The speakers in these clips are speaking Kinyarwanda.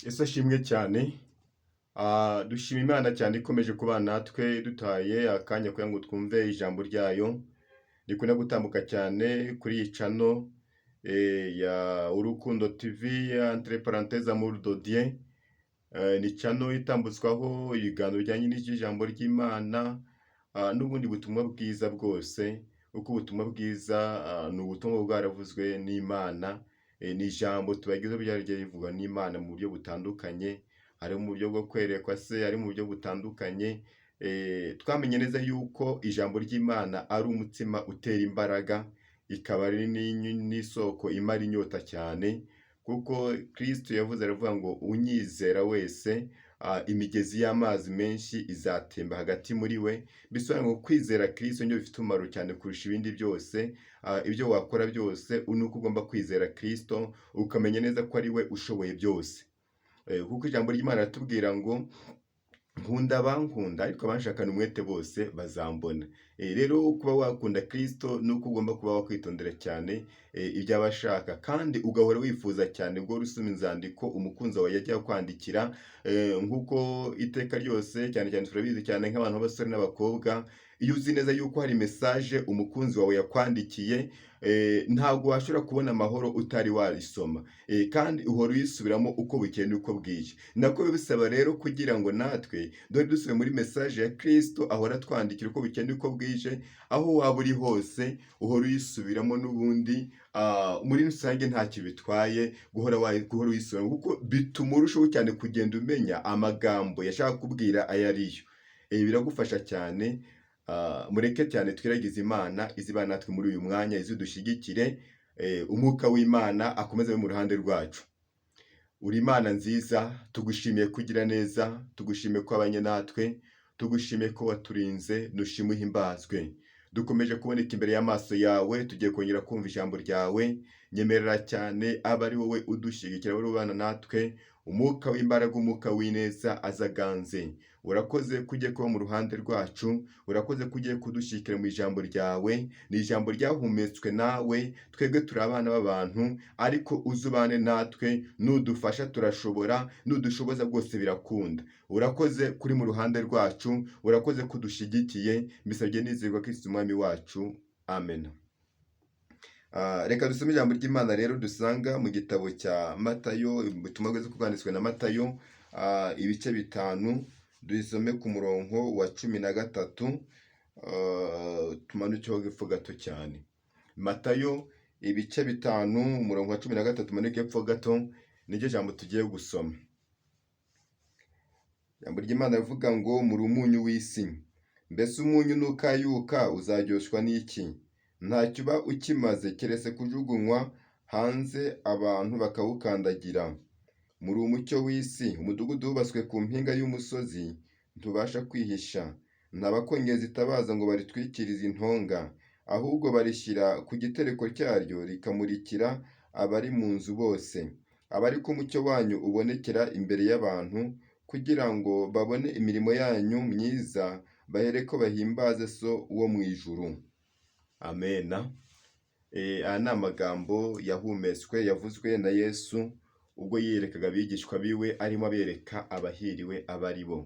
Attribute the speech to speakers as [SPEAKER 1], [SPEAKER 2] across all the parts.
[SPEAKER 1] Yesu ashimwe cyane. Dushima Imana cyane ikomeje kubana natwe dutaye akanya kugira ngo twumve ijambo ryayo rikunda gutambuka cyane kuri iyi channel ya Urukundo TV, entre parenthèses Amour de Dieu. Ni channel itambutswaho ibiganiro bijyanye n'iby'ijambo ry'Imana n'ubundi butumwa bwiza bwose, kuko ubutumwa bwiza ni ubutumwa bwaravuzwe n'Imana, ni ijambo tubagezaho ryaragiye rivugwa n'Imana mu buryo butandukanye, ari mu buryo bwo kwerekwa se, ari mu buryo butandukanye. Twamenye neza yuko ijambo ry'Imana ari umutsima utera imbaraga, ikaba ari n'isoko imara inyota cyane, kuko Kristo yavuze aravuga ngo unyizera wese imigezi y'amazi menshi izatemba hagati muri we. Bisobanura ngo kwizera Kristo nibyo bifite umumaro cyane kurusha ibindi byose. Ibyo wakora byose ni uko ugomba kwizera Kristo, ukamenya neza ko ari we ushoboye byose. Kuko ijambo ry'Imana riratubwira ngo nkunda abankunda, ariko abanshakana umwete bose bazambona. Rero kuba wakunda Kristo ni uko ugomba kuba wakwitondera cyane ibyo aba ashaka, kandi ugahora wifuza cyane guhora usoma inzandiko umukunzi wawe yajya kwandikira, nk'uko iteka ryose, cyane cyane turabizi cyane nk'abantu b'abasore n'abakobwa, iyo uzi neza yuko hari message umukunzi wawe yakwandikiye, ntabwo washobora kubona amahoro utari warisoma, kandi uhora uyisubiramo uko bukeye n'uko bwije. Nako biba bisaba rero kugira ngo natwe duhore dusubira muri message ya Kristo ahora atwandikira uko bukeye n'uko bwije, aho waba uri hose uhora uyisubiramo n'ubundi. Muri rusange ntacyo bitwaye guhora uyisubiramo, kuko bituma urushaho cyane kugenda umenya amagambo yashaka kubwira ayo ariyo. Biragufasha cyane. Mureke cyane twiragize Imana izibana natwe muri uyu mwanya, izidushyigikire, umwuka w'Imana akomeze abe mu ruhande rwacu. Uri Imana nziza, tugushimiye kugira neza, tugushimiye ko wabanye natwe, tugushimiye ko waturinze, nushimwe uhimbazwe. Dukomeje kuboneka imbere y'amaso yawe, tugiye kongera kumva ijambo ryawe. Nyemerera cyane abe ari wowe udushyigikira, abe ari ubana natwe, umwuka w'imbaraga, umwuka w'ineza azaganze. Urakoze ko ugiye kuba mu ruhande rwacu, urakoze ko ugiye kudushyigikira mu ijambo ryawe. Ni ijambo ryahumetswe nawe, twebwe turi abana b'abantu, ariko uzubane natwe, nudufasha turashobora, nudushoboza bwose birakunda. Urakoze kuri mu ruhande rwacu, urakoze ko udushyigikiye, mbisabye nizerwa Kristo Umwami wacu, amen. Reka dusome ijambo ry'Imana rero dusanga mu gitabo cya Matayo, ubutumwa bwiza bwanditswe na Matayo, ibice 5, dusome ku murongo wa 13, tumanukeho hepfo gato cyane. Matayo ibice 5, umurongo wa 13, tumanuke hepfo gato, niryo jambo tugiye gusoma. Ijambo ry'Imana rivuga ngo muri umunyu w'isi. Mbese umunyu nukayuka uzaryoshwa n'iki? Ntacyo uba ukimaze keretse kujugunywa hanze abantu bakawukandagira. Muri umucyo w'isi. Umudugudu wubatswe ku mpinga y'umusozi ntubasha kwihisha. Nta bakongeza itabaza ngo baritwikirize intonga, ahubwo barishyira ku gitereko cyaryo rikamurikira abari mu nzu bose. Abe ari ko umucyo wanyu ubonekera imbere y'abantu, kugira ngo babone imirimo yanyu myiza, bahereko bahimbaze So wo mu ijuru. Amena. Aya ni amagambo yahumetswe yavuzwe na Yesu ubwo yiyerekaga abigishwa biwe, arimo abereka abahiriwe abo ari bo.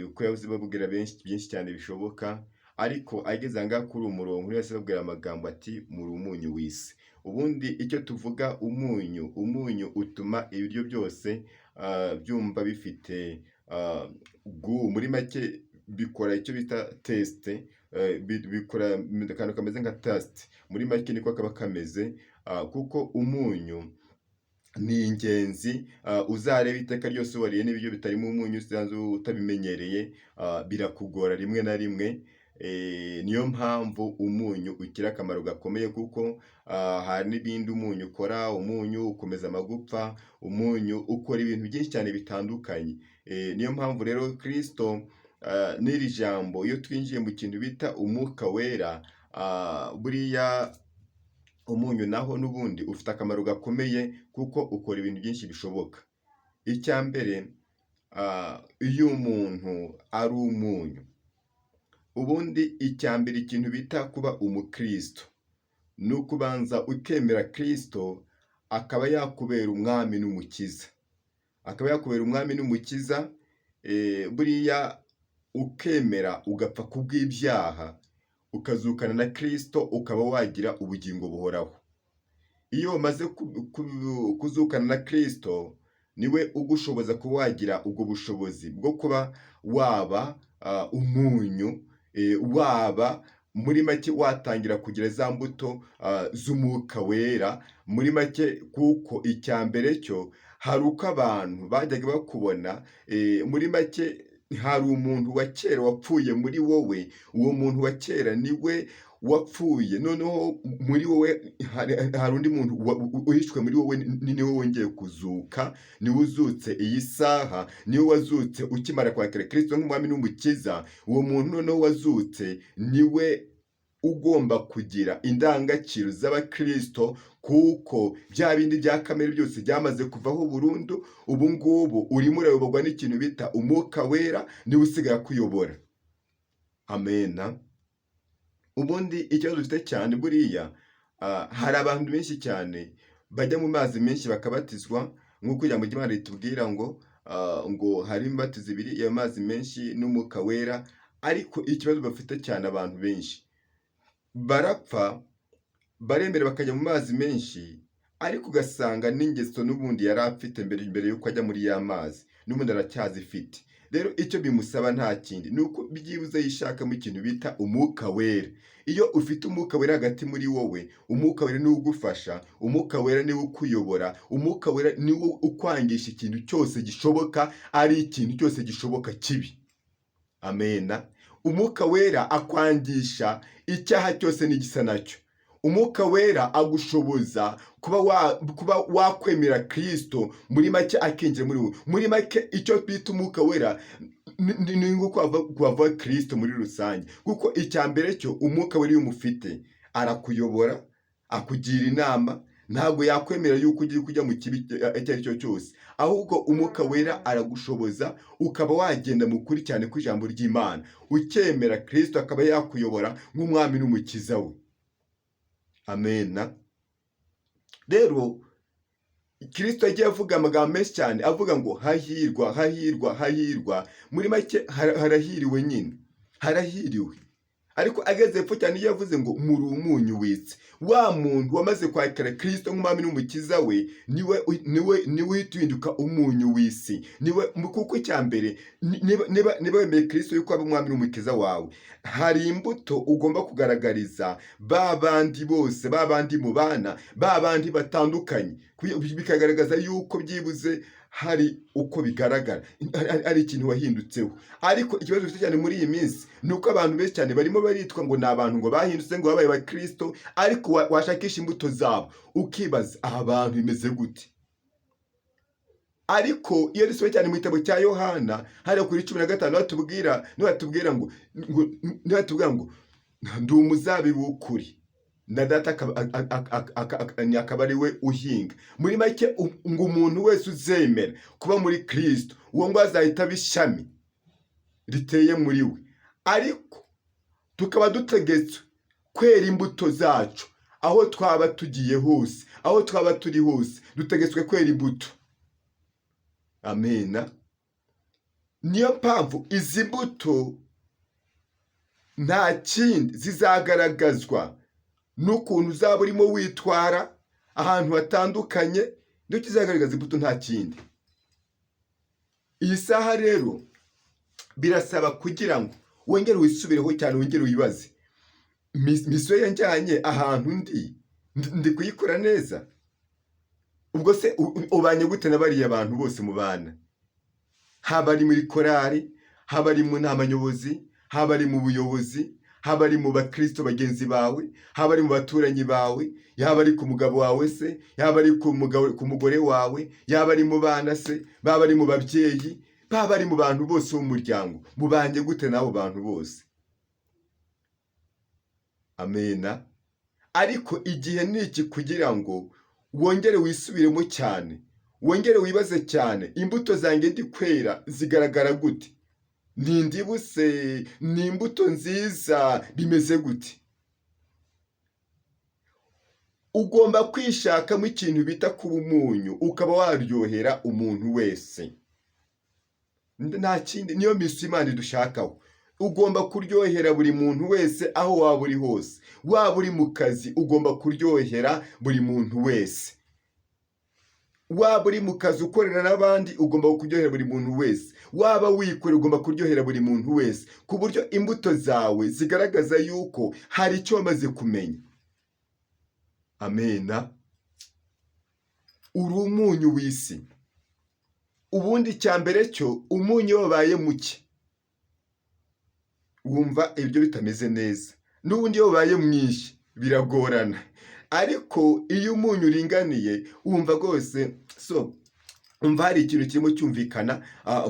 [SPEAKER 1] Uko yahoze babwira benshi byinshi cyane bishoboka, ariko ageze aha ngaha kuri uyu murongo yahise ababwira amagambo ati muri umunyu w'isi. Ubundi icyo tuvuga umunyu, umunyu utuma ibiryo byose byumva bifite goût, muri make bikora icyo bita taste, bikora akantu kameze nka taste, muri make niko kaba kameze, kuko umunyu ni ingenzi. Uzarebe iteka ryose wariye n'ibiryo bitarimo umunyu usanzwe utabimenyereye, birakugora rimwe na rimwe. Niyo mpamvu umunyu ugira akamaro gakomeye, kuko hari n'ibindi umunyu ukora. Umunyu ukomeza amagupfa, umunyu ukora ibintu byinshi cyane bitandukanye. Niyo mpamvu rero Kristo n'iri jambo, iyo twinjiye mu kintu bita umwuka wera, buriya umunyu naho n'ubundi ufite akamaro gakomeye, kuko ukora ibintu byinshi bishoboka. Icya mbere, iyo umuntu ari umunyu, ubundi icya mbere ikintu bita kuba umukristo ni ukubanza ukemera Kristo akaba yakubera umwami n'umukiza. akaba yakubera umwami n'umukiza, buriya ukemera ugapfa kubw'ibyaha, ukazukana na Kristo, ukaba wagira ubugingo buhoraho. Iyo wamaze kuzukana na Kristo, niwe ugushoboza kuba wagira ubwo bushobozi bwo kuba waba umunyu, waba muri make watangira kugira za mbuto z'umwuka wera, muri make kuko icya mbere cyo hari uko abantu bajyaga bakubona, muri make hari umuntu wa kera wapfuye muri wowe, uwo muntu wa kera niwe wapfuye, noneho muri wowe hari undi muntu uhishwe muri wowe, niwe wongeye kuzuka, niwe uzutse iyi saha, niwe wazutse ukimara kwakira Kristo nk'umwami n'umukiza. Uwo muntu noneho wazutse niwe ugomba kugira indangagaciro z'abakristo, kuko bya bindi bya kamere byose byamaze kuvaho burundu. Ubu ngubu urimo urayoborwa n'ikintu bita umwuka wera, niwe usigaye akuyobora. Amena. Ubundi ikibazo dufite cyane buriya, hari abantu benshi cyane bajya mu mazi menshi bakabatizwa, nk'uko ijambo ry'Imana ritubwira ngo hari imibatizo ibiri, y'amazi menshi n'umwuka wera. Ariko ikibazo bafite cyane, abantu benshi barapfa, baremera bakajya mu mazi menshi, ariko ugasanga n'ingeso n'ubundi yari afite mbere y'uko ajya muri ya mazi n'ubundi aracyazifite. Rero icyo bimusaba nta kindi, ni uko byibuze yishakamo ikintu bita umwuka wera. Iyo ufite umwuka wera hagati muri wowe, umwuka wera niwe ugufasha, umwuka wera niwe ukuyobora, umwuka wera niwe ukwangisha ikintu cyose gishoboka, ari ikintu cyose gishoboka kibi. Amena. Umwuka wera akwangisha icyaha cyose n'igisa nacyo. Umwuka wera agushoboza kuba wakwemera Kristo, muri make akinjira muri wowe. Muri make icyo bita umwuka wera ni nko kuhava Kristo muri rusange, kuko icya mbere cyo umwuka wera iyo umufite arakuyobora, akugira inama, ntabwo yakwemera yuko ugiye kujya mu kibi icyo ari cyo cyose. Ahubwo umwuka wera aragushoboza ukaba wagenda mu kuri cyane kw'ijambo ry'Imana, ukemera Kristo akaba yakuyobora nk'umwami n'umukiza we. Amena. Rero Kristo yagiye avuga amagambo menshi cyane, avuga ngo hahirwa, hahirwa, hahirwa. Muri make harahiriwe nyine, harahiriwe. Ariko ageze hepfo cyane iyo yavuze ngo muri umunyu w'isi, wa muntu wamaze kwakira Kristo nk'umwami n'umukiza we niwe uhita uhinduka umunyu w'isi. Niwe, kuko icya mbere niba wemeye Kristo yuko aba umwami n'umukiza wawe, hari imbuto ugomba kugaragariza ba bandi bose, ba bandi mubana, ba bandi batandukanye, bikagaragaza yuko byibuze hari uko bigaragara hari ikintu wahindutseho. Ariko ikibazo dufite cyane muri iyi minsi ni uko abantu benshi cyane barimo baritwa ngo ni abantu ngo bahindutse, ngo babaye abakristo, ariko washakisha imbuto zabo ukibaza aha bantu bimeze gute. Ariko iyo dusomye cyane mu gitabo cya Yohana hariya kuri 15, batubwira, nibatubwira ngo ndi umuzabibu w'ukuri na data akaba ari we uhinga. Muri make ngo umuntu wese uzemera kuba muri Kristo, uwo ngo azahita aba ishami riteye muri we. Ariko tukaba dutegetswe kwera imbuto zacu aho twaba tugiye hose, aho twaba turi hose, dutegetswe kwera imbuto. Amena. Niyo mpamvu izi mbuto nta kindi zizagaragazwa n'ukuntu uzaba urimo witwara ahantu hatandukanye, nicyo kizagaragaza imbuto, nta kindi. Iyi saha rero birasaba kugira ngo wongere wisubireho cyane, wongere wibaze: mission yanjyanye ahantu ndi kuyikora neza? Ubwo se ubanye gute na bariya bantu bose mubana, haba ari muri korari, haba ari mu nama nyobozi, haba ari mu buyobozi, haba ari mu bakristo bagenzi bawe, haba ari mu baturanyi bawe, yaba ari ku mugabo wawe se, yaba ari ku mugore wawe, yaba ari mu bana se, baba ari mu babyeyi, baba ari mu bantu bose b'umuryango, mubanye gute n'abo bantu bose? Amena. Ariko igihe ni iki kugira ngo wongere wisubiremo cyane, wongere wibaze cyane: imbuto zanjye ndi kwera zigaragara gute? Ni indibu se? Ni imbuto nziza? Bimeze gute? Ugomba kwishakamo ikintu bita kuba umunyu, ukaba waryohera umuntu wese. Nta kindi, niyo mission Imana idushakaho. Ugomba kuryohera buri muntu wese aho waba uri hose. Waba uri mu kazi, ugomba kuryohera buri muntu wese. Waba uri mu kazi ukorera n'abandi, ugomba kuryohera buri muntu wese. Waba wikorera, ugomba kuryohera buri muntu wese, ku buryo imbuto zawe zigaragaza yuko hari icyo wamaze kumenya. Amena. Uri umunyu w'isi. Ubundi icya mbere cyo, umunyu iyo wabaye muke wumva ibyo bitameze neza, n'ubundi iyo wabaye mwinshi biragorana, ariko iyo umunyu uringaniye wumva rwose, so umva hari ikintu kirimo cyumvikana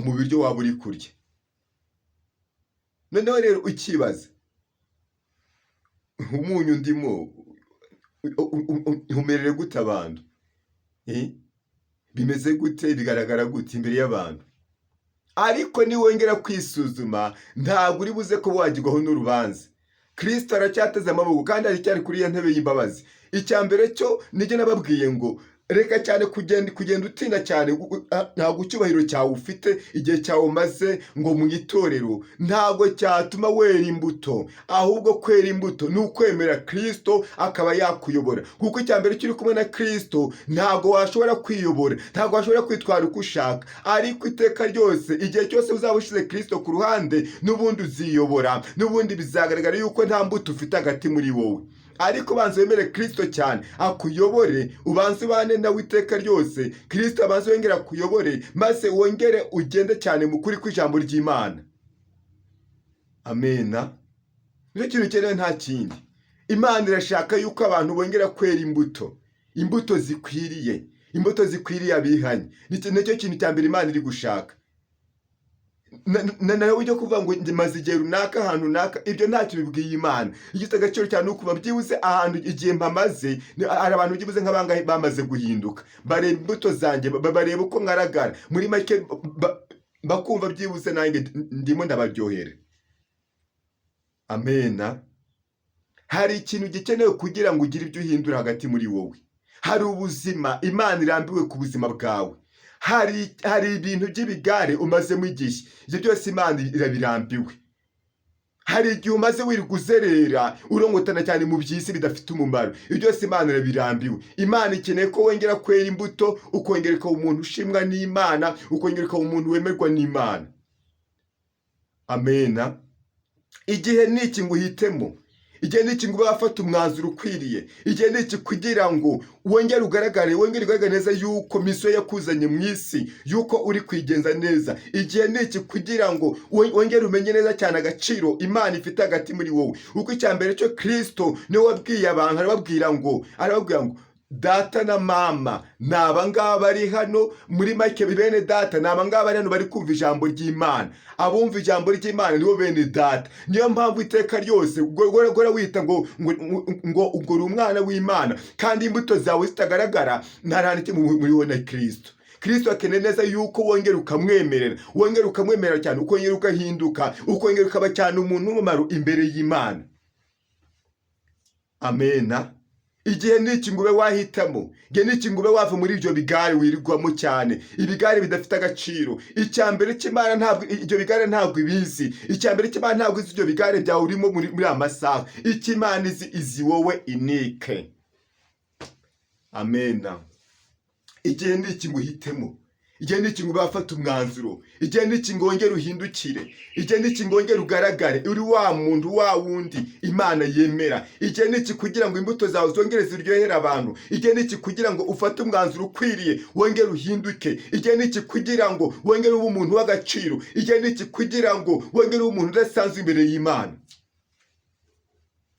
[SPEAKER 1] mu biryo waba uri kurya. Noneho rero ukibaza, umunyu ndimo umerere gute abantu? Bimeze gute? Bigaragara gute imbere y'abantu? Ariko niwongera kwisuzuma, ntabwo uri buze kuba wagirwaho n'urubanza. Kirisito aracyateze amaboko kandi aracyari kuri iyo ntebe y'imbabazi. Icya mbere cyo, nijye nababwiye ngo reka cyane kugenda utinda cyane. Ntabwo icyubahiro cyawe ufite, igihe cyawe umaze ngo mu itorero, ntabwo cyatuma wera imbuto. Ahubwo kwera imbuto ni ukwemera Kirisito akaba yakuyobora, kuko icya mbere cyo, uri kumwe na Kirisito ntabwo washobora kwiyobora, ntabwo washobora kwitwara uko ushaka. Ariko iteka ryose, igihe cyose uzaba ushyize Kirisito ku ruhande, n'ubundi uziyobora, n'ubundi bizagaragara yuko nta mbuto ufite hagati muri wowe. Ariko banza wemere Kirisito cyane akuyobore, ubanze ubane nawe iteka ryose. Kirisito abanze wongere akuyobore, maze wongere ugende cyane mu kuri kw'ijambo ry'Imana. Amena. Nicyo kintu ukeneye, nta kindi. Imana irashaka yuko abantu bongera kwera imbuto, imbuto zikwiriye, imbuto zikwiriye abihanye. Nicyo kintu cya mbere Imana iri gushaka. Nawe ujya kuvuga ngo maze igihe runaka ahantu runaka, ibyo ntacyo bibwiye Imana. Igifite agaciro cyane ni ukuba byibuze ahantu igihe mpamaze, hari abantu byibuze nk'abangahe bamaze guhinduka, bareba imbuto zanjye, bareba uko ngaragara, muri make bakumva byibuze nanjye ndimo ndabaryohera. Amena. Hari ikintu gikenewe kugira ngo ugire ibyo uhindura hagati muri wowe. Hari ubuzima Imana irambiwe ku buzima bwawe. Hari ibintu by'ibigare umazemo igihe, ibyo byose Imana irabirambiwe. Hari igihe umaze wirirwa uzerera, urongotana cyane mu by'isi bidafite umumaro, ibyo byose Imana irabirambiwe. Imana ikeneye ko wongera kwera imbuto, ukongera ukaba umuntu ushimwa n'Imana, ukongera ukaba umuntu wemerwa n'Imana. Amena. Igihe ni iki ngo uhitemo. Igihe ni iki ngo ube wafata umwanzuro ukwiriye. Igihe ni iki kugira ngo wongere ugaragare, wongere ugaragare neza yuko mission yakuzanye mu isi, yuko uri kwigenza neza. Igihe ni iki kugira ngo wongere umenye neza cyane agaciro Imana ifite hagati muri wowe. Kuko icya mbere cyo, Kirisito niwe wabwiye abantu, arababwira ngo data na mama ni abangaba bari hano. Muri make, bene data ni abangaba bari hano bari kumva ijambo ry'Imana. Abumva ijambo ry'Imana nibo bene data. Niyo mpamvu iteka ryose gora wita ngo uri umwana w'Imana kandi imbuto zawe zitagaragara, nta hantu kimwe muriho na Kirisito. Kirisito akeneye neza yuko wongera ukamwemerera, wongera ukamwemerera cyane, ukongera ugahinduka, ukongera ukaba cyane umuntu w'umumaro imbere y'Imana. Amena. Igihe ni iki ngo ube wahitamo. Igihe ni iki ngo ube wava muri ibyo bigare wirirwamo cyane, ibigare bidafite agaciro. Icya mbere cy'Imana, ntabwo ibyo bigare ntabwo ibizi. Icya mbere cy'Imana, ntabwo izi ibyo bigare byawe urimo muri aya masaha. Icyo Imana izi, izi wowe inike. Amena. Igihe ni iki ngo uhitemo. Igihe ni iki ngo ube wafata umwanzuro. Igihe ni iki ngo wongere uhindukire. Igihe ni iki ngo wongere ugaragare uri wa muntu wa wundi Imana yemera. Igihe ni iki kugira ngo imbuto zawe zongere ziryohere abantu. Igihe ni iki kugira ngo ufate umwanzuro ukwiriye, wongere uhinduke. Igihe ni iki kugira ngo wongere ube umuntu w'agaciro. Igihe ni iki kugira ngo wongere ube umuntu udasanzwe imbere y'Imana.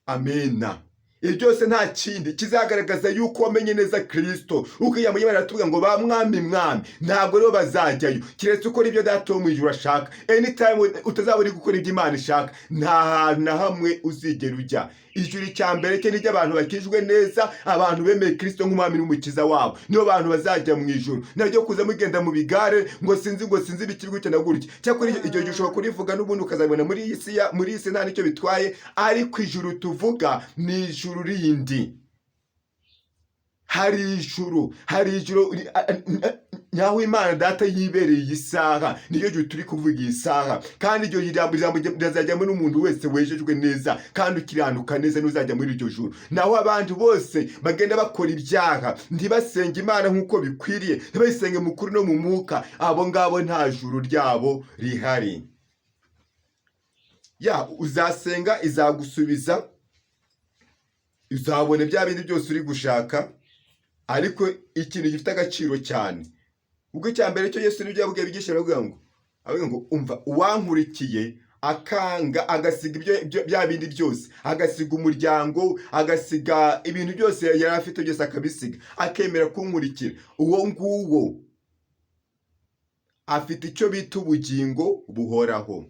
[SPEAKER 1] Amena. Ibyo byose nta kindi kizagaragaza yuko wamenye neza Kirisito. Uko ijambo ry'Imana riratubwira ngo ba "Mwami, Mwami" ntabwo rero bazajyayo, keretse ukora ibyo Data wo mu ijuru ashaka. Anytime utazaba uri gukora ibyo Imana ishaka, nta hantu na hamwe uzigera ujya. Ijuru, icya mbere cye, nijyo abantu bakijwe neza, abantu bemeye Kirisito nk'umwami n'umukiza wabo, nibo bantu bazajya mu ijuru. Nabyo kuza mugenda mu bigare ngo sinzi ibiki gutya na gutya. Cyakora icyo gihe ushobora kurivuga n'ubundi ukazabibona muri iyi si muri iyi si, nta nicyo bitwaye. Ariko ijuru tuvuga ni ijuru rindi. Hari ijuru, hari ijuru nyaho Imana Data yibereye. Iyi saha niyo juru turi kuvuga iyi saha, kandi iryo jambo rizajyamo n'umuntu wese wejejwe neza kandi ukiranuka neza, n'uzajya muri iryo juru. Naho abandi bose bagenda bakora ibyaha, ntibasenge Imana nk'uko bikwiriye, ntibayisenge mu kuri no mu mwuka, abo ngabo nta juru ryabo rihari. Ya uzasenga izagusubiza, uzabona bya bindi byose uri gushaka, ariko ikintu gifite agaciro cyane, ubwo icya mbere cyo Yesu nibyo yabwiye abigisha, aravuga ngo: "Umva, uwankurikiye akanga, agasiga ibyo bya bindi byose, agasiga umuryango, agasiga ibintu byose yari afite byose, akabisiga, akemera kunkurikira, uwo nguwo afite icyo bita ubugingo buhoraho,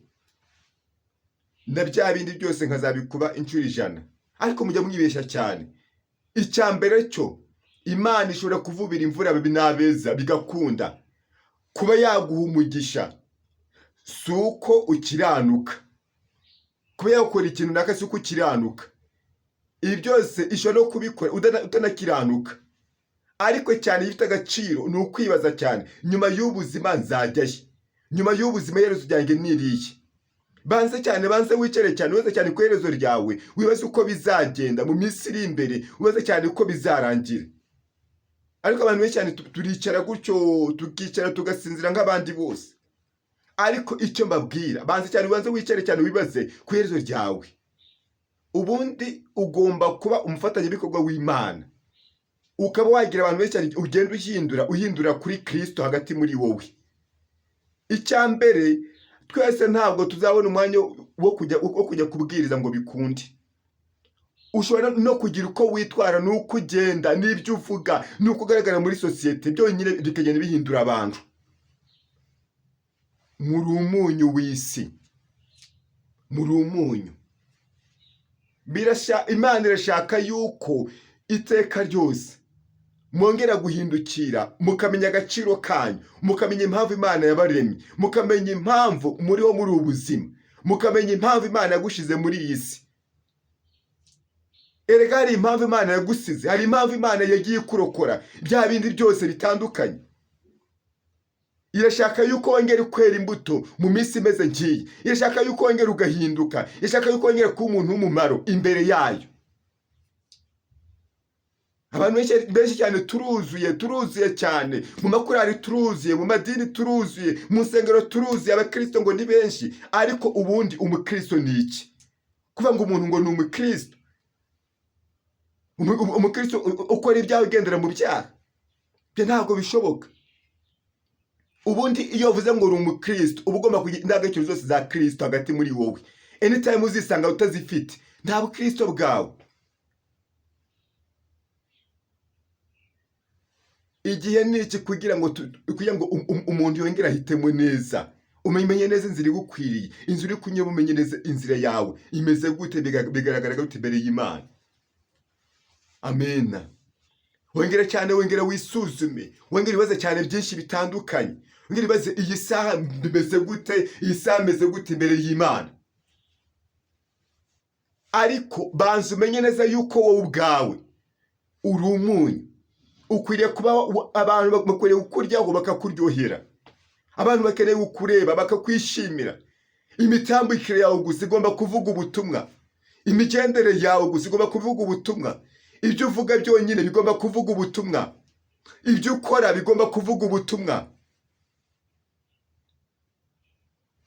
[SPEAKER 1] na bya bindi byose nkazabikuba inshuro 100." Ariko mujya mwibeshya cyane. Icya mbere cyo, Imana ishobora kuvubira imvura n'abeza bigakunda. Kuba yaguha umugisha si uko ukiranuka, kuba yakora ikintu runaka si uko ukiranuka. Ibi byose ishobora no kubikora utanakiranuka. Ariko cyane ifite agaciro ni ukwibaza cyane: nyuma y'ubuzima nzajyahe? Nyuma y'ubuzima iherezo ryanjye ni irihe? Banze cyane, banze wicare cyane, wibaze cyane ku iherezo ryawe, wibaze uko bizagenda mu minsi iri imbere, wibaze cyane uko bizarangira. Ariko abantu benshi cyane turicara gutyo, tukicara tugasinzira nk'abandi bose. Ariko icyo mbabwira, banze cyane, ubanze wicare cyane, wibaze ku iherezo ryawe. Ubundi ugomba kuba umufatanyabikorwa w'Imana, ukaba wagira abantu benshi cyane ugenda uhindura, uhindura kuri Kirisito hagati muri wowe. Icya mbere, twese ntabwo tuzabona umwanya wo kujya kubwiriza ngo bikunde. Ushobora no kugira uko witwara n'uko ugenda n'ibyo uvuga n'uko ugaragara muri sosiyete, byonyine bikagenda bihindura abantu. Muri umunyu w'isi, muri umunyu. Imana irashaka yuko iteka ryose mwongera guhindukira, mukamenya agaciro kanyu, mukamenya impamvu Imana yabaremye, mukamenya impamvu muriho muri ubu buzima, mukamenya impamvu Imana yagushize muri iyi si. Erega hari impamvu Imana yagusize, hari impamvu Imana yagiye ikurokora bya bindi byose bitandukanye. Irashaka yuko wongera kwera imbuto mu minsi imeze nk'iyi. Irashaka yuko wongera ugahinduka. Irashaka yuko wongera kuba umuntu w'umumaro imbere yayo. Abantu benshi cyane turuzuye, turuzuye cyane mu makorari, turuzuye mu madini, turuzuye mu nsengero, turuzuye abakristo ngo ni benshi. Ariko ubundi umukristo ni iki? Kuvuga ngo umuntu ngo ni umukristo, umukristo ukora ibyaha, ugendera mu byaha, ibyo ntabwo bishoboka. Ubundi iyo uvuze ngo uri umukristo, uba ugomba kugira indangagaciro zose za Kristo hagati muri wowe. Anytime uzisanga utazifite, nta bukristo bwawe. Igihe ni iki kugira ngo umuntu yongere ahitemo neza, umenye neza inzira igukwiriye, inzira uri kunyura, umenye neza inzira yawe imeze gute, bigaragara gute imbere y'Imana. Amena. Wongere cyane, wongere wisuzume, wongere ibibazo cyane byinshi bitandukanye, wongere ibibazo: iyi saha bimeze gute? Iyi saha imeze gute imbere y'Imana? Ariko banza umenye neza yuko wowe ubwawe uri umunyu. Ukwiriye kuba abantu bakwiriye kukuryaho bakakuryohera, abantu bakeneye kukureba bakakwishimira. Imitambukire yawe gusa igomba kuvuga ubutumwa, imigendere yawe gusa igomba kuvuga ubutumwa, ibyo uvuga byonyine bigomba kuvuga ubutumwa, ibyo ukora bigomba kuvuga ubutumwa.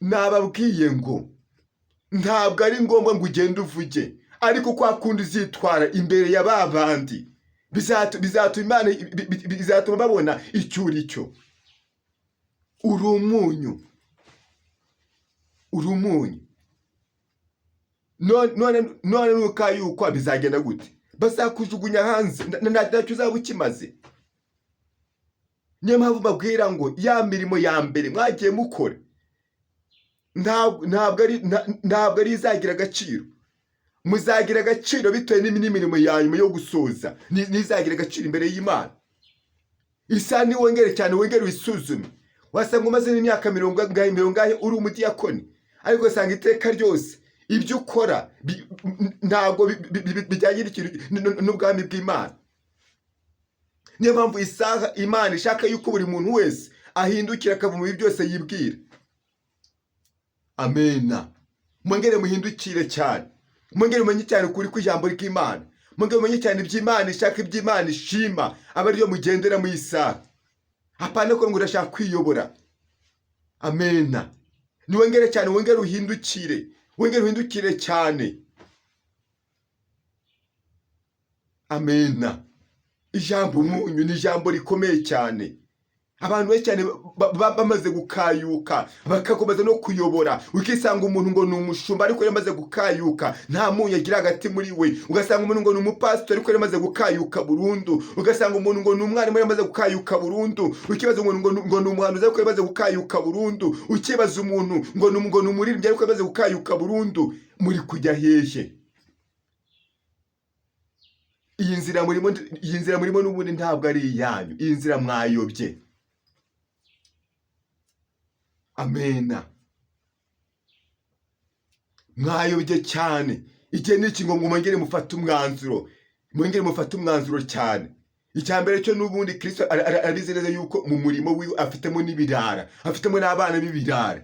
[SPEAKER 1] Nababwiye ngo ntabwo ari ngombwa ngo ugende uvuge, ariko kwa kundi uzitwara imbere ya ba bandi bizatuma Imana bizatuma babona icyo uri cyo. Uri umunyu, uri umunyu. None nukayukwa bizagenda gute? Bazakujugunya hanze, ntacyo uzaba ukimaze. Niyo mpamvu mbabwira ngo ya mirimo ya mbere mwagiye mukora ntabwo ari izagira agaciro. Muzagira agaciro bitewe n'imirimo ya nyuma yo gusoza, n'izagira agaciro imbere y'Imana. Isa niwongere cyane, wongere wisuzume. Wasanga umaze n'imyaka mirongo ingahe, mirongo ingahe uri umudiyakoni, ariko ugasanga iteka ryose ibyo ukora ntabwo bijyanye n'ikintu n'ubwami bw'Imana. Niyo mpamvu isaha Imana ishaka yuko buri muntu wese ahindukira, akava mu bibi byose yibwira. Amena. Mwongere muhindukire cyane, mwongere mumenye cyane ukuri kw'ijambo ry'Imana, mwongere mumenye cyane iby'Imana ishaka, iby'Imana ishima, aba ariyo mugendera mu isaha, hapana ko ngo urashaka kwiyobora. Amena. Niwongere cyane, wongere uhindukire, wongere uhindukire cyane. Amena. Ijambo umunyu ni ijambo rikomeye cyane. Abantu benshi cyane bamaze gukayuka, bakakomeza no kuyobora. Ukisanga umuntu ngo ni umushumba, ariko yamaze gukayuka, nta munyu agira hagati muri we. Ugasanga umuntu ngo ni umupasitori, ariko yamaze gukayuka burundu. Ugasanga umuntu ngo ni umwarimu, yamaze gukayuka burundu. Ukibaza umuntu ngo ni umuhanuzi, ariko yamaze gukayuka burundu. Ukibaza umuntu ngo ni umuririmbyi, ariko yamaze gukayuka burundu. Muri kujya hehe? Iyi nzira murimo, iyi nzira murimo n'ubundi ntabwo ari iyanyu. Iyi nzira mwayobye. Amena. Mwayobye cyane. Igihe ni iki ngo mwongere mufate umwanzuro, mwongere mufate umwanzuro cyane. Icya mbere cyo, n'ubundi Kristo arabizi neza yuko mu murimo wiwe afitemo n'ibirara, afitemo n'abana b'ibirara.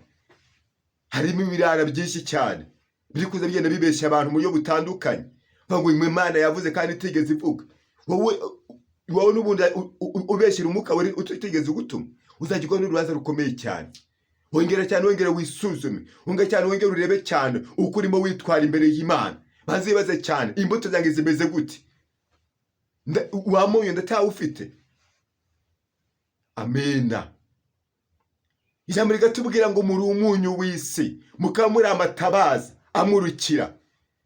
[SPEAKER 1] Harimo ibirara byinshi cyane biri kuza bigenda bibeshya abantu mu buryo butandukanye, bavuga ngo Imana yavuze kandi itigeze ivuga. Wowe n'ubundi ubeshyira umwuka wari utigeze ugutuma, uzagirwaho n'urubanza rukomeye cyane. Wongera cyane, wongera wisuzume, wongera cyane, wongera urebe cyane uko urimo witwara imbere y'Imana. Maze wibaze cyane: imbuto zanjye zimeze gute? Wa munyu ndacyawufite? Amena. Ijambo rigatubwira ngo muri umunyu w'isi, mukaba muri amatabaza amurukira.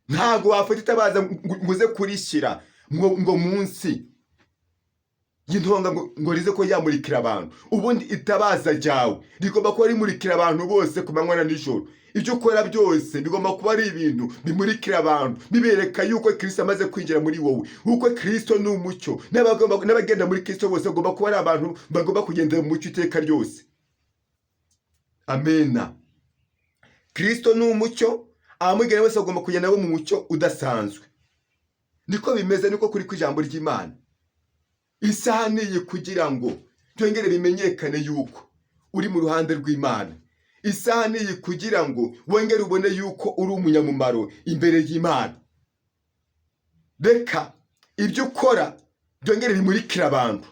[SPEAKER 1] Ntabwo wafata itabaza ngo uze kurishyira ngo munsi y'intonga ngo rize ko yamurikira abantu. Ubundi itabaza ryawe rigomba kuba rimurikira abantu bose ku manywa na nijoro. Ibyo ukora byose bigomba kuba ari ibintu bimurikira abantu, bibereka yuko Kirisito amaze kwinjira muri wowe, kuko Kirisito ni umucyo. N'abagenda muri Kirisito bose bagomba kuba ari abantu bagomba kugendera mu mucyo iteka ryose. Amena. Kirisito ni umucyo, abamugana bose bagomba kugenda bo mu mucyo udasanzwe. Niko bimeze, niko kuri kw'ijambo ry'Imana. Isaha niyi kugira ngo byongere bimenyekane yuko uri mu ruhande rw'Imana. Isaha niyi kugira ngo wongere ubone yuko uri umunyamumaro imbere y'Imana. Reka ibyo ukora byongere bimurikire abantu.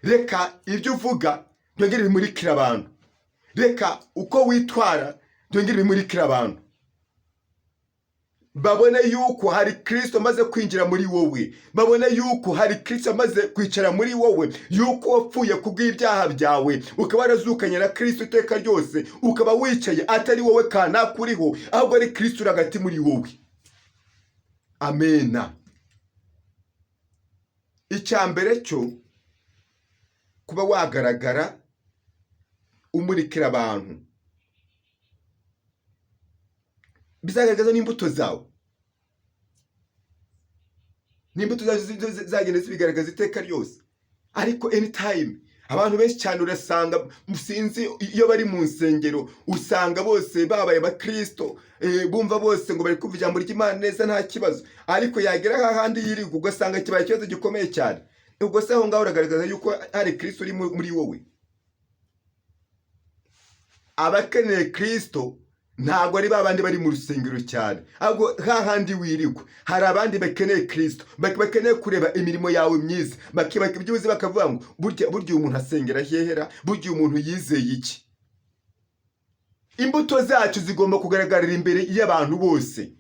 [SPEAKER 1] Reka ibyo uvuga byongere bimurikire abantu. Reka uko witwara byongere bimurikire abantu, babone yuko hari Kirisito amaze kwinjira muri wowe, babone yuko hari Kirisito amaze kwicara muri wowe, yuko wapfuye kubw'ibyaha byawe, ukaba warazukanye na Kirisito iteka ryose, ukaba wicaye atari wowe kanaka uriho, ahubwo ari Kirisito uri hagati muri wowe. Amena. Icya mbere cyo kuba wagaragara umurikira abantu, bizagaragaza n'imbuto zawe, n'imbuto zawe zagenda zibigaragaza iteka ryose. Ariko anytime abantu benshi cyane urasanga, sinzi, iyo bari mu nsengero usanga bose babaye abakristo, bumva bose ngo bari kumva ijambo ry'Imana neza, nta kibazo. Ariko yagera hahandi yirirwa, ugasanga kibaye ikibazo gikomeye cyane. Ubwo se aho ngaho uragaragaza yuko hari Kristo uri muri wowe? Abakeneye Kristo ntabwo ari ba bandi bari mu rusengero cyane, ahubwo hahandi wirirwa hari abandi bakeneye Kristo, bakeneye kureba imirimo yawe myiza, byibuze bakavuga ngo burya uyu muntu asengera hehera? Burya uyu muntu yizeye iki? Imbuto zacu zigomba kugaragarira imbere y'abantu bose.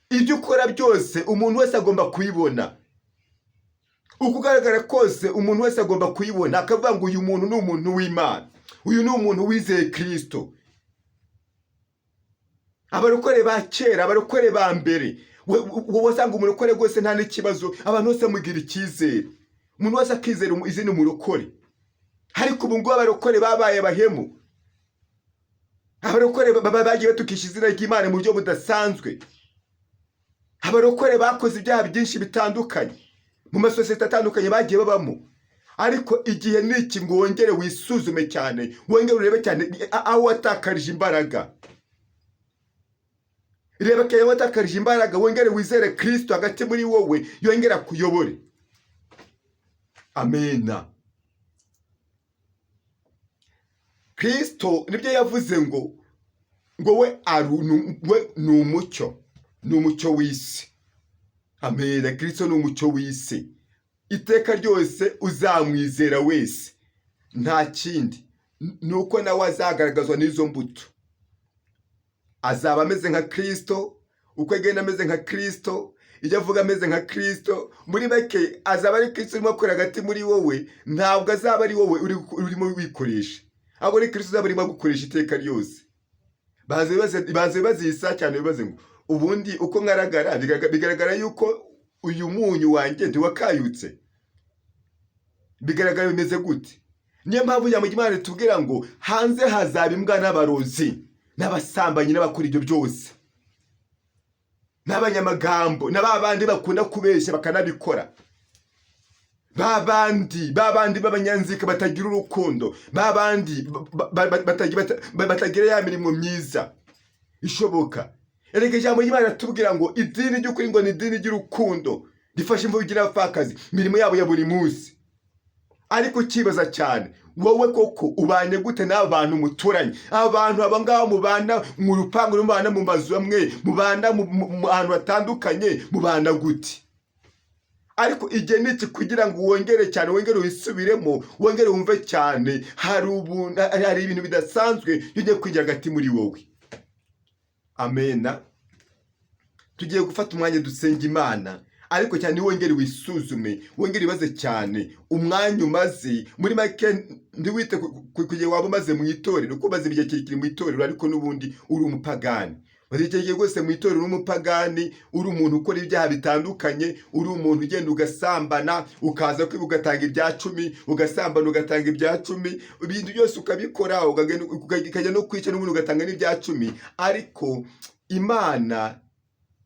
[SPEAKER 1] Ibyo ukora byose umuntu wese agomba kubibona. Uko ugaragara kose umuntu wese agomba kuyibona, akavuga ngo uyu muntu ni umuntu w'Imana, uyu ni umuntu wizeye Kristo. Abarokore ba kera, abarokore ba mbere, wowe wasanga umurokore rwose nta n'ikibazo, abantu bose bamugira icyizere, umuntu wese akizera izina umurokore. Ariko ubu ngubu abarokore babaye abahemu. Abarokore bagiye batukisha izina ry'Imana mu buryo budasanzwe. Abarokore bakoze ibyaha byinshi bitandukanye mu masosiyete atandukanye bagiye babamo. Ariko igihe ni iki ngo wongere wisuzume cyane, wongere urebe cyane aho watakarije imbaraga. Reba kare watakarije imbaraga, wongere wizere Kristo hagati muri wowe, yongere akuyobore. Amena. Kristo nibyo yavuze ngo we we ni umucyo, ni umucyo w'isi. Amena. Kristo ni umucyo w'isi. Iteka ryose uzamwizera wese, nta kindi, ni uko nawe azagaragazwa n'izo mbuto. Azaba ameze nka Kristo, uko agenda ameze nka Kristo, ibyo avuga ameze nka Kristo. Muri make azaba ari Kristo urimo akorera hagati muri wowe, ntabwo azaba ari wowe urimo wikoresha, ahubwo ni Kristo uzaba urimo agukoresha iteka ryose. Baze bazisa cyane, bibaze ngo ubundi uko ngaragara, bigaragara yuko uyu munyu wanjye ntiwakayutse, bigaragara bimeze gute? Niyo mpamvu ijambo ry'Imana ritubwira ngo hanze hazaba imbwa n'abarozi n'abasambanyi n'abakora ibyo byose n'abanyamagambo na ba bandi bakunda kubeshya bakanabikora, ba bandi b'abanyanzika batagira urukundo, ba bandi batagira ya mirimo myiza ishoboka. Erega ijambo ry'Imana riratubwira ngo idini ry'ukuri ngo ni idini ry'urukundo rifasha imfubyi n'abapfakazi imirimo yabo ya buri munsi. Ariko ukibaza cyane, wowe koko ubanye gute n'aba bantu muturanye, abantu aba ngaba mubana mu rupangu, mubana mu mazu amwe, mubana mu hantu hatandukanye, mubana gute? Ariko igihe ni iki kugira ngo wongere cyane, wongere wisubiremo, wongere wumve cyane, hari ibintu bidasanzwe bigiye kwigira hagati muri wowe. Amena. Tugiye gufata umwanya dusenga Imana, ariko cyane wongere wisuzume, wongere wibaze cyane umwanya umaze. Muri make ntiwite ku gihe waba umaze mu itorero, kuko umaze igihe kirekire mu itorero ariko n'ubundi uri umupagani. Umaze igihe kirekire rwose mu itorero uri umupagani, uri umuntu ukora ibyaha bitandukanye, uri umuntu ugenda ugasambana, ukaza kwiba ugatanga ibya cumi, ugasambana ugatanga ibya cumi, ibintu byose ukabikora, ukajya no kwica n'ubundi ugatanga n'ibya cumi. Ariko Imana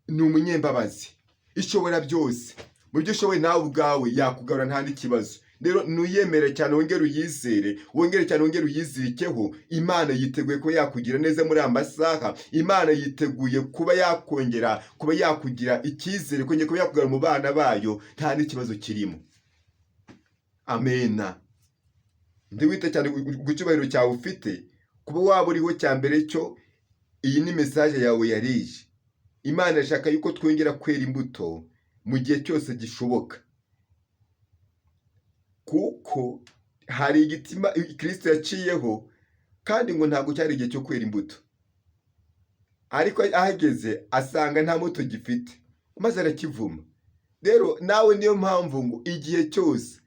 [SPEAKER 1] ni umunyembabazi, ishobora byose. Mu byo ushoboye nawe ubwawe yakugarura nta n'ikibazo. Rero nuyemere cyane, wongere uyizere, wongere cyane, wongere uyizirikeho. Imana yiteguye kuba yakugira neza muri aya masaha. Imana yiteguye kuba yakongera kuba yakugira icyizere, kongera kuba yakugarura mu bana bayo, nta n'ikibazo kirimo. Amena. Ntiwite cyane ku cyubahiro cyawe ufite, kuba waba uriho cya mbere cyo, iyi ni message yawe yarije. Imana irashaka yuko twongera kwera imbuto mu gihe cyose gishoboka, kuko hari igiti Kristo yaciyeho kandi ngo ntabwo cyari igihe cyo kwera imbuto, ariko ahageze asanga nta mbuto gifite, maze arakivuma. Rero nawe niyo mpamvu ngo igihe cyose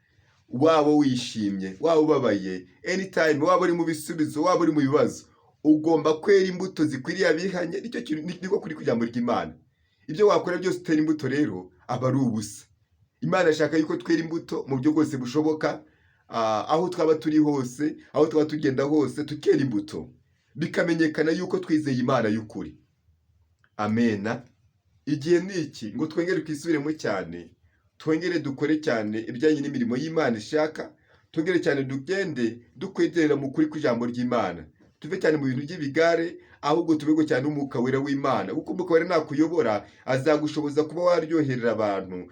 [SPEAKER 1] waba wishimye, waba ubabaye, anytime waba uri mu bisubizo, waba uri mu bibazo, ugomba kwera imbuto zikwiriye abihanye. Nicyo kintu niko kuri ku ijambo ry'Imana. Ibyo wakora byose utera imbuto rero aba ari ubusa. Imana ishaka yuko twera imbuto mu buryo bwose bushoboka, aho twaba turi hose, aho twaba tugenda hose, tukera imbuto, bikamenyekana yuko twizeye Imana y'ukuri. Amena. Igihe ni iki ngo twongere twisubiremo cyane, twongere dukore cyane ibijyanye n'imirimo y'Imana ishaka, twongere cyane tugende dukwegerera mu kuri kw'ijambo ry'Imana, tuve cyane mu bintu by'ibigare, ahubwo tubego cyane n'Umwuka Wera w'Imana, kuko Umwuka Wera nakuyobora azagushoboza kuba waryoherera abantu.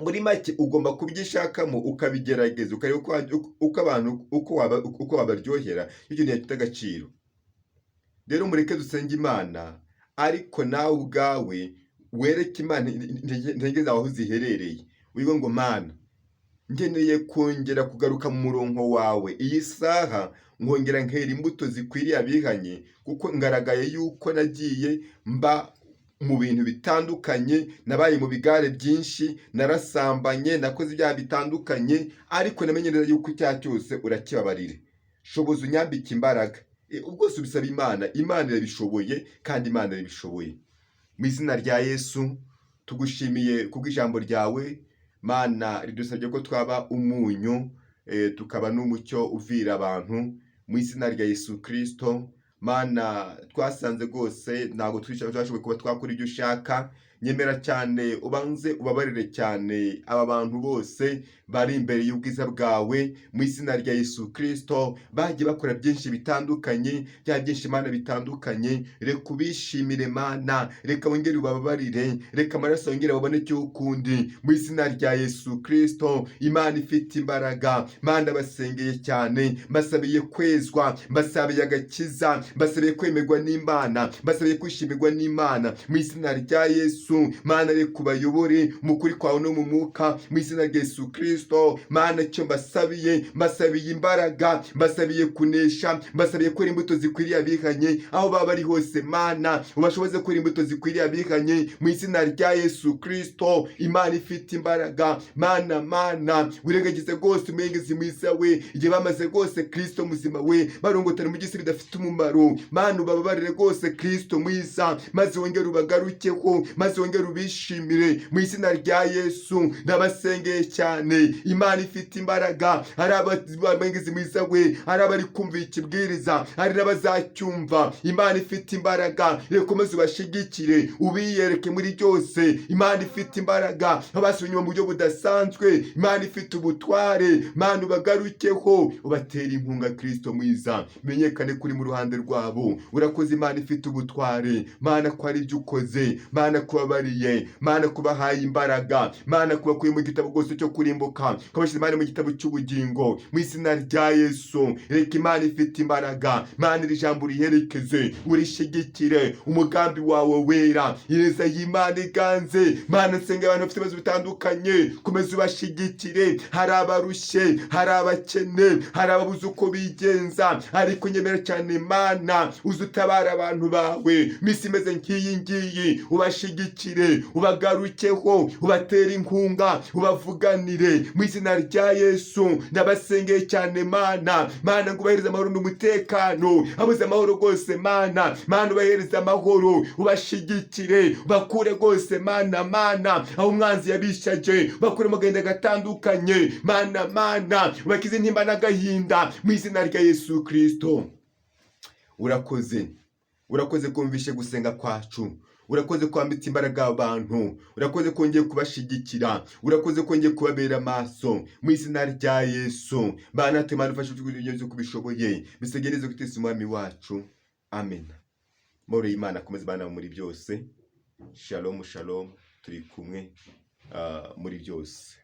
[SPEAKER 1] Muri make ugomba kubyishakamo, ukabigerageza, ukareba uko abantu uko wabaryohera, icyo kintu gifite agaciro. Rero mureke dusenge Imana, ariko nawe ubwawe wereke Imana intege zawe aho ziherereye, wiwe ngo: Mana, nkeneye kongera kugaruka mu murongo wawe iyi saha, nkongera nkera imbuto zikwiriye abihanye, kuko ngaragaye yuko nagiye mba mu bintu bitandukanye, nabaye mu bigare byinshi, narasambanye, nakoze ibyaha bitandukanye, ariko namenye neza yuko icyaha cyose urakibabarire. Shoboza unyambike imbaraga. Ubwose ubisaba Imana, Imana irabishoboye kandi Imana irabishoboye. Mu izina rya Yesu, tugushimiye kubw'ijambo ryawe Mana, ridusabye ko twaba umunyu, tukaba n'umucyo uvira abantu. Mu izina rya Yesu Kristo, Mana, twasanze rwose ntabwo twashoboye kuba twakora ibyo ushaka. Nyemera cyane ubanze ubabarire cyane aba bantu bose bari imbere y'ubwiza bwawe mu izina rya Yesu Kristo, bagiye bakora byinshi bitandukanye, bya byinshi Mana bitandukanye. Reka ubishimire Mana, reka wongere ubababarire, reka amaraso yongere baboneke ukundi mu izina rya Yesu Kristo. Imana ifite imbaraga, Mana basengeye cyane, mbasabiye kwezwa, mbasabiye agakiza, mbasabiye kwemerwa n'Imana, mbasabiye kwishimirwa n'Imana mu izina rya Yesu. Mana, reka ubayobore mu kuri kwawe no mu mwuka mu izina rya Yesu Kristo. Mana, icyo mbasabiye, mbasabiye imbaraga, mbasabiye kunesha, mbasabiye kwera imbuto zikwiriye abihanye aho baba bari hose. Mana, ubashoboze kwera imbuto zikwiriye abihanye mu izina rya Yesu Kristo. Imana ifite imbaraga, Mana, Mana, wirengagize rwose umwengezi mwiza we, igihe bamaze rwose, Kristo muzima we, barongotana mu by'isi bidafite umumaro. Mana, ubababarire rwose, Kristo mwiza, maze wongere ubagarukeho, maze wongere ubishimire mu izina rya Yesu. Ndabasengeye cyane, Imana ifite imbaraga. Hari abamwengezi mwiza we, hari abari kumva ikibwiriza, hari n'abazacyumva. Imana ifite imbaraga, reka ukomeze ubashigikire, ubiyereke muri byose. Imana ifite imbaraga, abasubiye inyuma mu buryo budasanzwe, Imana ifite ubutware, Mana, ubagarukeho, ubatera inkunga, Kristo mwiza, menyekane kuri mu ruhande rwabo. Urakoze, Imana ifite ubutware, Mana, ko ari ibyo ukoze, Mana, kubabariye, Mana, kubahaye imbaraga, Mana, kubakuye mu gitabo rwose cyo kurimbuka, kubashyize, Imana, mu gitabo cy'ubugingo mu izina rya Yesu. Reka Imana ifite imbaraga, Mana, iri jambo uriherekeze, urishigikire umugambi wawe wera, ineza y'Imana iganze. Mana, nsenga abantu bafite ibibazo bitandukanye, komeza ubashigikire. Hari abarushye, hari abakene, hari ababuze uko bigenza, ariko nyemera cyane, Mana, uze utabara abantu bawe minsi imeze nk'iyi ngiyi, ubashigikire, ubagarukeho, ubatere inkunga, ubavuganire mu izina rya Yesu. Ndabasengeye cyane, Mana. Mana, ngo ubahereze amahoro n'umutekano. Abuze amahoro rwose, Mana, Mana, ubahereze amahoro, ubashigikire, bakure rwose, Mana, Mana, aho umwanzi yabishaje, bakure mu gahinda gatandukanye. Mana, Mana, ubakize intimba n'agahinda mu izina rya Yesu Kristo. Urakoze, urakoze kumvishe gusenga kwacu, urakoze kwambitsa imbaraga abantu, urakoze kongeye kubashigikira, urakoze kongeye kubabera amaso mu izina rya Yesu. Bana Imana, ufashe ibyo kubishoboye, bisegereze kutisa Umwami wacu. Amen. Amahoro y'Imana akomeze bana muri byose. Shalom, shalom, turi kumwe muri byose.